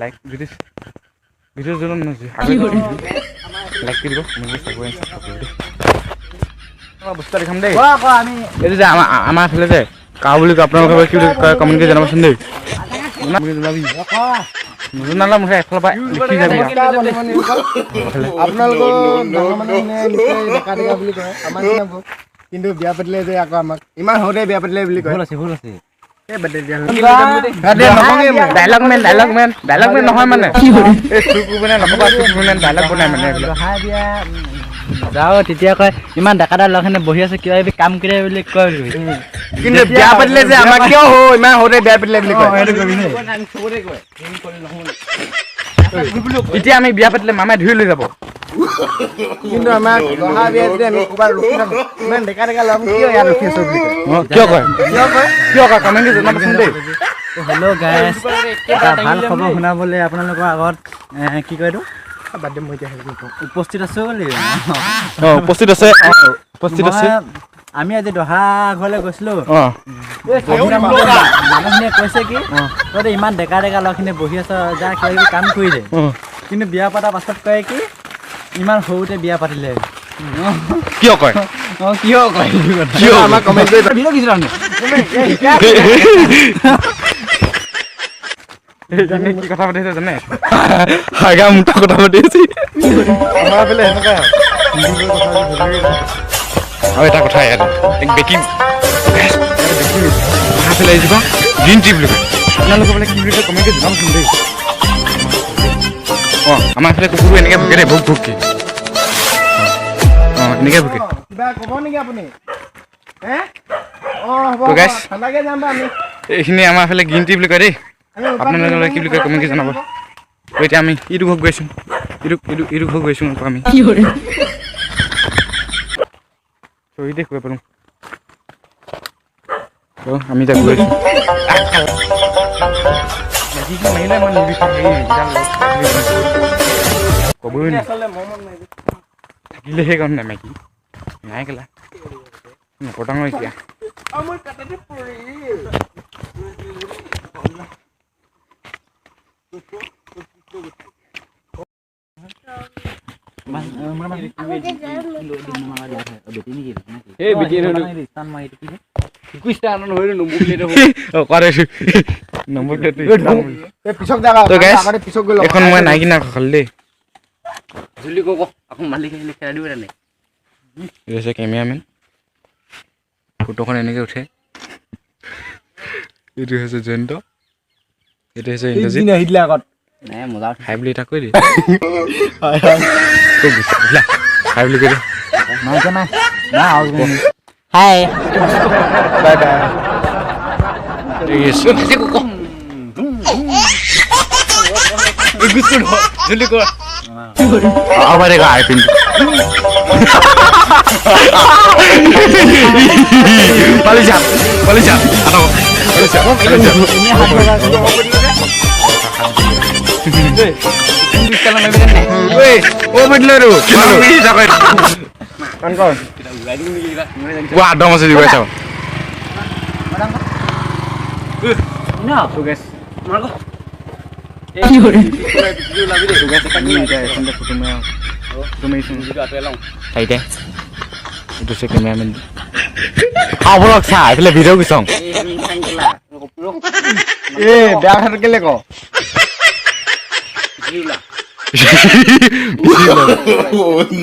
Like যদি video' জনাম like কৰি দিব, কমেণ্ট কৰি ছাবস্ক্ৰাইব কৰিব দেই। বস্তু দেখাম দেই। এইটো যে আমাৰ ফালে যে কাও বুলি কয়, আপোনালোকে কি বুলি কয় কমেণ্ট কৰি জনাবচোন দেই। নজনালে মুঠে এফালৰ পৰা লিখি যাবি। আপোনালোকৰ বুলি কয় আমাৰ, কিন্তু বিয়া পাতিলে যে আকৌ আমাক ইমান সৰুতে বিয়া পাতিলে বুলি কয়। Dialogue man, dialogue man, dialogue man নহয় মানে এই চুৰ বনাই নকবা, চুৰ বনাই ডাইলগ বনাই মানে এইবিলাক। যাওঁ তেতিয়া কয় ইমান ডেকা ডেকা ল'ৰাখিনি বহি আছে কিবা কিবি কাম কৰে বুলি কয়, কিন্তু বিয়া পাতিলে যে আমাক কিয় হৌ ইমান সৰুতে বিয়া পাতিলে বুলি কয়। এতিয়া আমি বিয়া পাতিলে মামাই ধুই লৈ যাব, কিন্তু আমাক দহা বিয়া যদি আমি ক'ৰবাত ৰখি থাকোঁ, ইমান ডেকা ডেকা ল'ৰা কিয় ইয়াত ৰখি আছো বুলি কয়। কিয় কয়, কিয় কয়, কিয় কয় কমেণ্ট জনাবচোন দেই। হেল্ল' গাইজ, এটা ভাল খবৰ শুনাবলৈ আপোনালোকৰ আগত কি কয় এইটো উপস্থিত আছোঁ বুলি। উপস্থিত আছে, উপস্থিত আছে। আমি আজি দহা ঘৰলৈ গৈছিলোঁ, মানুহখিনিয়ে কৈছে কি তই ইমান ডেকা ডেকা ল'ৰাখিনি বহি আছ, যা কিবা কিবি কাম কৰি দে। কিন্তু বিয়া পতাৰ পাছত কয় কি ইমান সৰুতে বিয়া পাতিলে। কিয় কয়? কিয় কয়? কি কথা পাতিছে জানে? হাগা মুঠা কথা পাতি আছে আৰু এটা কথা ইয়াত বেকিং বেকিং এজোপা গ্ৰীণ টি বুলি কয়। আপোনালোকৰ বোলে কি বুলি কয় কমেণ্ট জনাবচোন দেই। অঁ, আমাৰ এইফালে কুকুৰবোৰ এনেকৈ ভুকে দেই, ভোক ভোককে। অঁ, এনেকৈ ভুকে। এইখিনি আমাৰ এইফালে গ্ৰীণ টি বুলি কয় দেই। আপোনালোকে কি বুলি কয় কমেণ্ট জনাব। এতিয়া আমি ইটো ঘৰত গৈছোঁ, ইটো ইটো ইটো ঘৰত গৈছোঁ আকৌ আমি চৰি দেখুৱাই পালোঁ। আমি এতিয়া গৈছোঁ। ক'বই থাকিলে সেইকাৰণে মাইকী নাই কেলা নকটাং এতিয়া। এখন মই নাই কিনা খালি দেই। কেমেৰামেন ফটোখন এনেকে উঠে। এইটো হৈছে জয়ন্ত, এইটো হৈছে ইন্দ্ৰজিত। হাই বুলি এটা কৈ দে, হাই বুলি কৈ দে। হাই bye bye.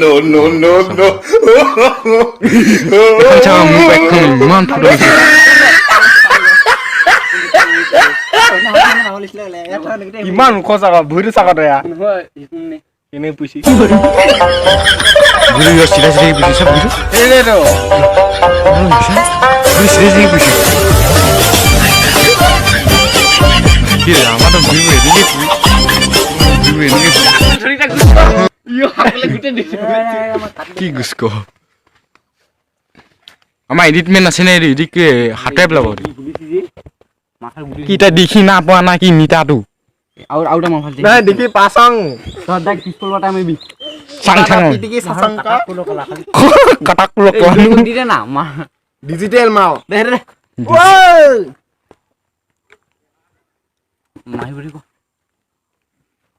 No, no, no, no. ইমান ওখ চাক ভৰিটো চাকত এনে পুছি কি গুচক আমাৰ এডিটমেন আছে নে? এডিট হাতে পেলাব কি দেখি না পোৱা না কি মিটাটো দেখি পাচাং ডিজিটেল মাও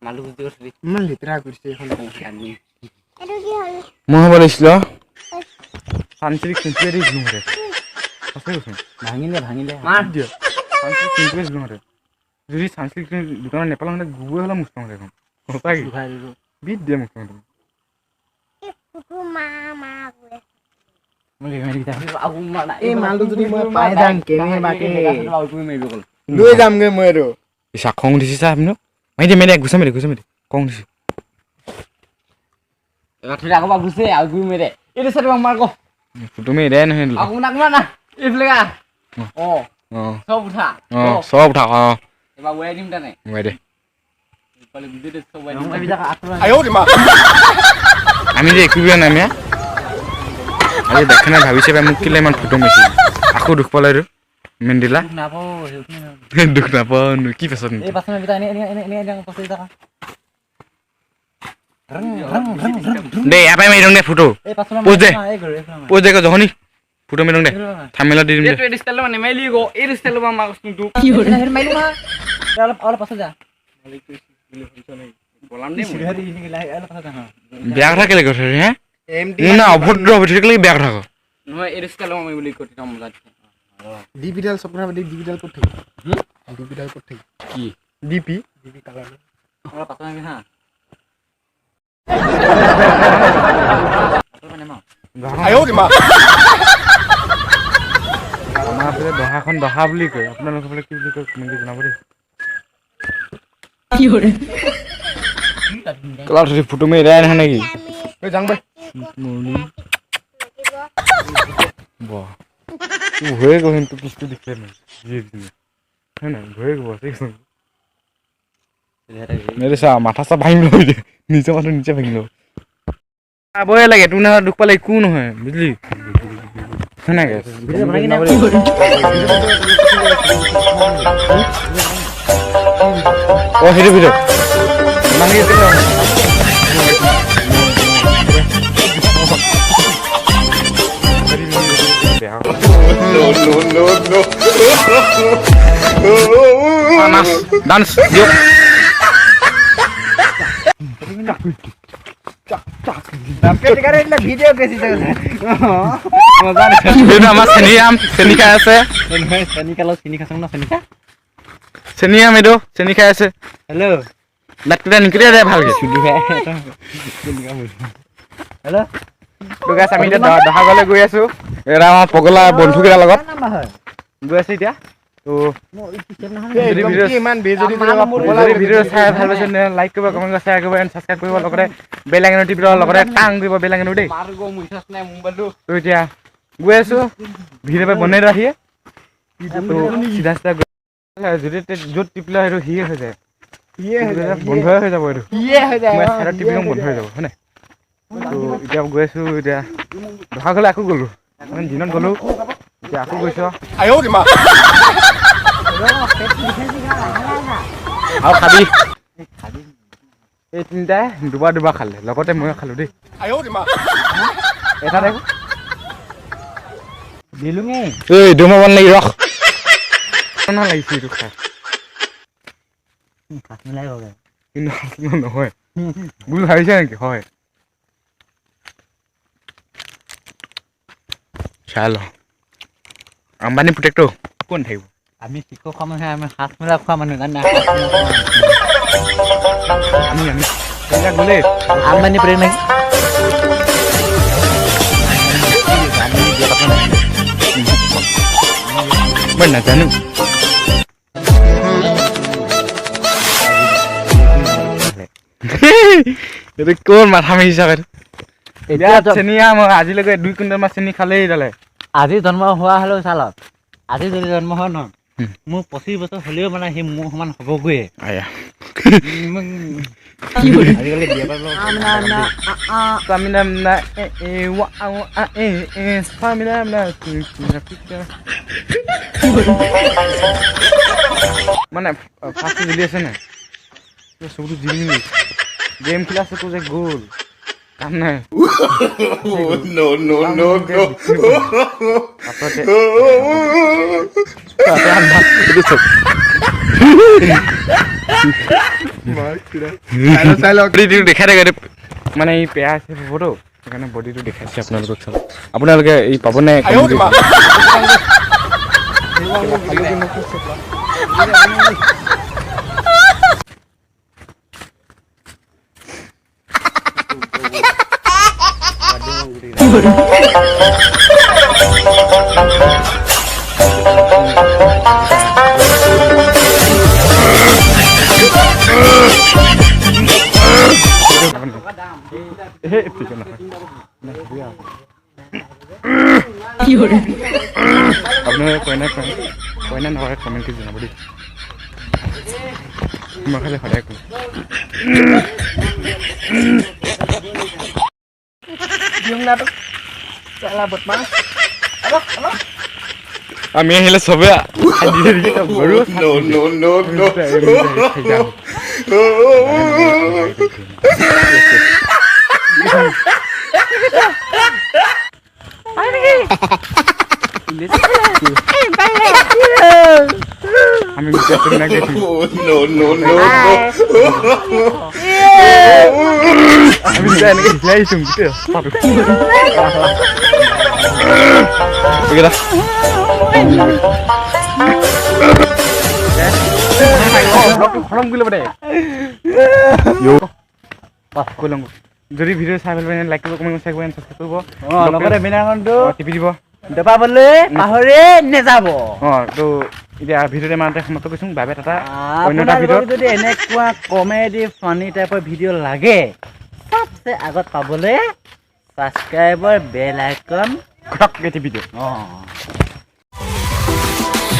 ইমান লেতেৰা কৰিছে এইখন। মই হ'ব লাগিছিল চানচিল্ক চিম্পুৱে দিছিলোঁ মতে। সঁচাই কৈছোঁ। ভাঙিলে ভাঙিলে। দিয়ক, চানচিল্ক চিম্পুৱে দিছিলোঁ মতে। যদি চানচিল্ক দোকানত নেপালোঁ মানে গোবৰে হ'লে মুচলাম দেখোন। সঁচাকৈ বিট দিয়ে মুচলাম। এই মালটো যদি মই পাই যাম কেনেবাকে লৈ যামগে মই এইটো। ইচা খং উঠিছে চা আপুনি। মাৰি দে, মাৰি দে, গুচা মাৰি দে, গুচা মাৰি দে। খং উঠিছে। তুমি এদাই নহয়। অঁ, চব উঠা। অঁ, উৰাই দে। আমি যে একো নাই মিয়া। আজি দেখা নাই ভাবিছে পাই মোক কেলে ইমান ফটো মাৰিছে। আকৌ দুখ পালে এইটো মেণ্ডিলা দুখ নাপাওঁ কি পাছত। দে, ইয়াৰ পৰাই মাৰি দিওঁ দে ফটো। পোজ দে, পোজ দে, জহনি ফটো মাৰি দিওঁ দে। থামেলত দি দিম দে। বেয়া কথা কেলে কৈছ হে? মোৰ না অভদ্ৰ হৈ থাকিলে বেয়া কথা কয়। ডিপিডাল চব কথা পাতি। ডিপিডাল ক'ত থাকিব? ডিপিডাল ক'ত থাকিব? কি ডিপি? ডিপি কালাৰ। আমাৰ ফালে দহাখন দহা বুলি কয়, আপোনালোকৰ ফালে কি বুলি কয় কমেণ্ট জনাব দেই। ক্লাছ ফটো মাৰি এদাই নহয় নেকি? মৰ্ণিং। বাহ, ভয়ে গ'ল তোৰ পিছটো দেখিলে নাই হয় নাই? ভয়ে গ'ব। ঠিক আছে, চা, মাথা চা ভাঙি ল'ব, নিজৰ মাথা নিজে ভাঙি ল'ব। চাবই লাগে তোৰ, নহয় দুখ পালে একো নহয়, বুজিলি হয় নাই? অঁ, সেইটো ভিডিঅ' মানে No, no, no, no. নাচ ডান্স দিয়ক। এইটো আমাৰ চেনি আম, চেনি খাই আছে। চেনি খালো, চেনি খাইছো ন, চেনি খা। চেনি আম এইটো, চেনি খাই আছে। হেল্ল', দাঁতকেইটা নিকিলে দে ভালকে। হেল্ল'। তো গাইছ, আমি এতিয়া দহা ঘৰলৈ গৈ আছো। এটা আমাৰ পগলা বন্ধুকেইটাৰ লগত গৈ আছো এতিয়া। তো যদি ভিডিঅ' চাই ভাল পাইছে, লাইক কৰিব, কমেণ্ট কৰিব, শ্বেয়াৰ কৰিব এণ্ড ছাবস্ক্ৰাইব কৰিব, লগতে বেল আইকনত টিপি দিব, লগতে টাং কৰিব বেল আইকনত দেই। তো এতিয়া গৈ আছো, ভিডিঅ' বনাই ৰাখিয়ে। তো চিধা চিধা গৈ যদি য'ত টিপিলে সেইটো সিয়ে হৈ যায়, বন্ধই হৈ যাব। এইটো মই চাইডত টিপি বন্ধ হৈ যাব, হয় নাই? তো এতিয়া গৈ আছো। এতিয়া দহা ঘৰলৈ আকৌ গ'লো, মানে দিনত গ'লো, এতিয়া আকৌ গৈছো। আৰু খাবি। এই তিনিটাই দুবাৰ দুবাৰ খালে, লগতে ময়ো খালো দেই। এটা দেখো দিলোঙে। এই দুমাহ নেকি? ৰখ না, লাগিছে এইটো খাই কিন্তু নহয় বুলি ভাবিছা নেকি? হয়, চাই ল। আম্বানী পুতেকটো কোন থাকিব? আমি শিক্ষক খোৱা মানুহ, আমি সাজ মেলা খোৱা মানুহ জানা। আমি সেইবিলাক গ'লেই আম্বানী পুতেক নেকি? মই নাজানো। এইটো ক'ত মাথা মাৰিছ? এতিয়া চেনি আম আজিলৈকে 2 কুইণ্টেল মান চেনি খালেই দালে। আজি জন্ম হোৱা হ'লেও চালত, আজি যদি জন্ম হয় ন, মোৰ 25 বছৰ হ'লেও মানে সি মোৰ সমান হ'বগৈয়ে। আজিকালি বিয়া মানে ফাৰ্ষ্ট জ্বলি আছে নাই চকুটো? জিলিমি গেম খেলা চকু যে গ'ল, কাম নাই। No, no, no, no. পাছতে দেখাই থাকে মানে এই পেয়া আছে ফটো সেইকাৰণে বডিটো দেখাইছে আপোনালোকক চাব আপোনালোকে এই পাব নে আপোনালোকে কইনা কইনা নকৰে কমেণ্ট কৰি জনাব দেই মই খালি সদায় কওঁ আমি আহিলে চবে আমি No, no, no, no. আমি এনেকে হিলাই আহিছো গোটেই ৰাস্তাটো। খৰম কৰি ল'ব দে। যদি ভিডিঅ' চাই ভাল পায় লাইক কৰিব, কমেণ্ট শ্বেয়াৰ কৰিব, ছাবস্ক্ৰাইব কৰিব, লগতে বেল আইকনটো টিপি দিব দবাবলৈ পাহৰি নাযাব। তো এতিয়া ভিডিঅ'তে ইমানতে সমাপ্ত কৰিছোঁ। Bye bye, Tata. অন্য এটা আপোনালোকক ভিডিঅ'ত যদি এনেকুৱা কমেডি ফানি টাইপৰ ভিডিঅ' লাগে চবচে আগত পাবলৈ ছাবস্ক্ৰাইবৰ বেল আইকন খটককৈ টিপি দিয়ক।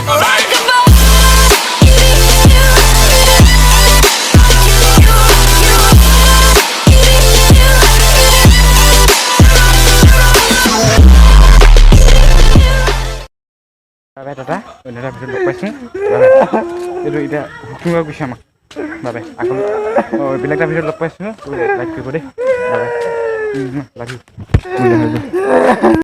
Like a bye bye, Tata. অন্য এটা ভিডিঅ'ত লগ পাইছোঁ। Bye bye. এইটো এতিয়া হুকিং হৈ গৈছে আমাক। বাই বাই, আকৌ বেলেগ এটা ভিডিঅ'ত লগ পাইছোঁ। লাইক কৰিব দেই। Bye bye, love you.